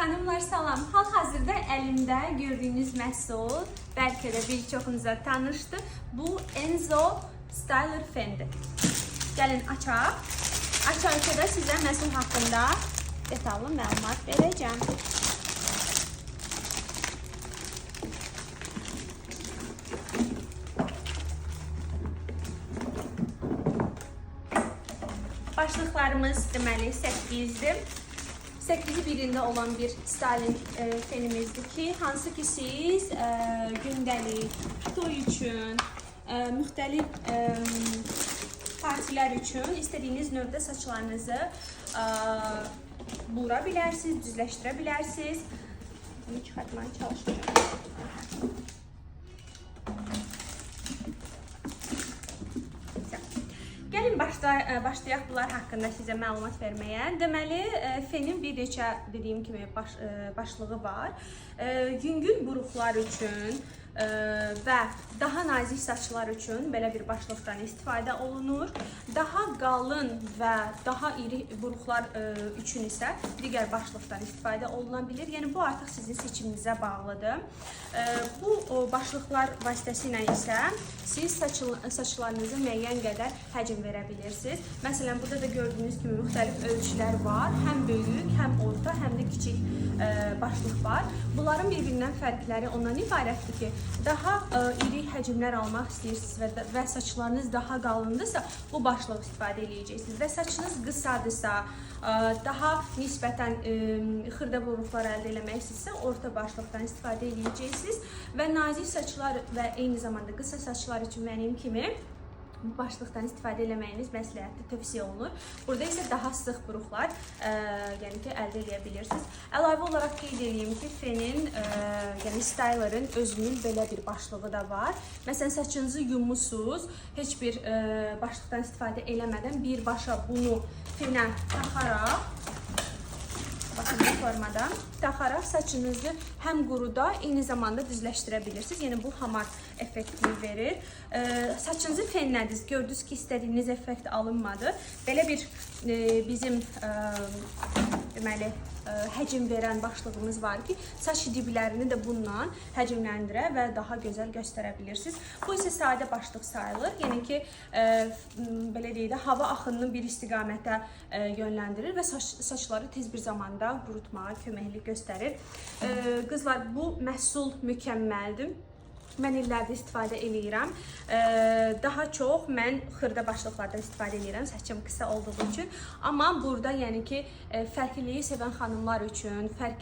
Xanımlar salam. Hal-hazırda əlimdə gördüyünüz məhsul bəlkə də bir çoxunuza tanışdır. Bu Enzo Styler Fendir. Gəlin açaq. Açarkən də sizə məhsul haqqında detallı məlumat verəcəm. Başlıqlarımız deməli 8-dir. 8-i birində olan bir styling fenimizdir ki, hansı ki siz gündəlik, toy üçün, müxtəlif partilər üçün istədiyiniz növdə saçlarınızı bura bilərsiniz, düzləşdirə bilərsiniz. Bunu çıxartmaya çalışacağım. Gəlin başlayaq bunlar haqqında sizə məlumat verməyə. Deməli, fenin bir neçə dediyim kimi başlığı var. Yüngül buruqlar üçün və daha nazik saçlar üçün belə bir başlıqdan istifadə olunur. Daha qalın və daha iri buruqlar üçün isə digər başlıqdan istifadə oluna bilir. Yəni bu artıq sizin seçiminizə bağlıdır. Bu başlıqlar vasitəsilə isə siz saçlarınıza müəyyən qədər həcm verə bilirsiniz. Məsələn, burada da gördüyünüz kimi müxtəlif ölçülər var. Həm böyük, həm orta, həm də kiçik başlıq var. Bunların bir-birindən fərqləri ondan ibarətdir ki, daha iri həcmlər almaq istəyirsiniz və saçlarınız daha qalındırsa, bu başlığı istifadə eləyəcəksiniz. Və saçınız qısadırsa, daha nisbətən xırda buruqlar əldə eləmək istəyirsinizsə, orta başlıqdan istifadə eləyəcəksiniz. Və nazik saçlar və eyni zamanda qısa saçlar üçün mənim kimi bu başlıqdan istifadə eləməyiniz məsləhətdir, tövsiyə olunur. Burada isə daha sıx buruqlar, yəni ki, əldə eləyə bilirsiniz. Əlavə olaraq qeyd eləyim ki, fenin, yəni stylerın özünün belə bir başlığı da var. Məsələn, saçınızı yummusunuz, heç bir başlıqdan istifadə eləmədən birbaşa bunu fenə taxaraq, baxın bu formada taxaraq saçınızı həm quruda, eyni zamanda düzləşdirə bilirsiniz. Yəni bu hamar effektini verir. Saçınızı fenlədiniz, gördünüz ki, istədiyiniz effekt alınmadı. Belə bir bizim deməli, həcm verən başlığımız var ki, saç diblərini də bununla həcmləndirə və daha gözəl göstərə bilirsiniz. Bu isə sadə başlıq sayılır. Yəni ki, belə deyək də, hava axınını bir istiqamətə yönləndirir və saçları tez bir zamanda qurutmağa köməklik göstərir. Qızlar, bu məhsul mükəmməldir. Mən illərdir istifadə eləyirəm. Daha çox mən xırda başlıqlardan istifadə eləyirəm, saçım qısa olduğu üçün. Amma burada yəni ki, fərqliliyi sevən xanımlar üçün, fərq